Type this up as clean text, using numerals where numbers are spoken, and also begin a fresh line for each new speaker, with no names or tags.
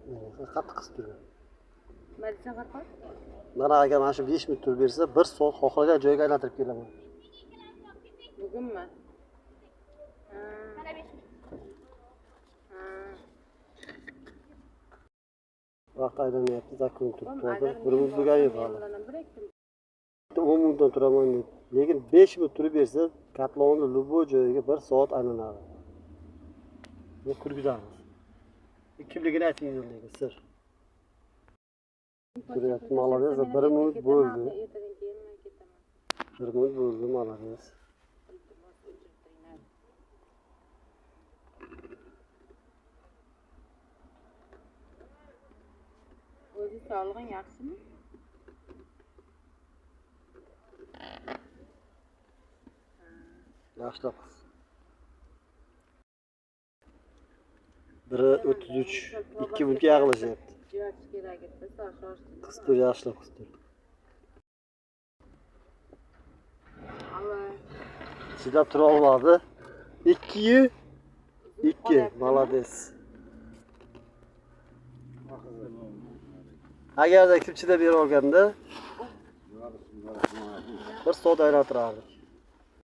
Qattiq qisib turgan.
Nima desam Farhod?
Mana agar mana shu 5 minut turib bersa, 1 soat xohlagan joyga aylantirib kelaman.
Bugunmi? Ha. Ha.
Vaqt aylanyapti, zakun turibdi
Agar
hozir. 1 minut bo'lgani yo'q
men
hali.
bilan bir ikki
10 minutdan turaman deb. Lekin 5 minut turib bersa, kotlovni любой joyiga 1 soat aylanadi. Buni kirgizamiz. Kimligini ayting lekin sir. Turyapti, молодец, 1 minut bo'ldi.
Ertadan keyin men ketaman.
1 minut bo'ldi, молодец.
Iltimos, o'chirib turinglar. O'zi sog'lig'ing yaxshimi?
Yaxshilab qis. 1:33, 2 minutga yaqinlashyapti.
Jo'natish kerak edi, shoshdim.
Qistir, yaxshilab qistir.
Allo.
Chidab tura olmadi. 2 2, молодец. Agarda kim chidab bera olganda 1 soat aylantirardik.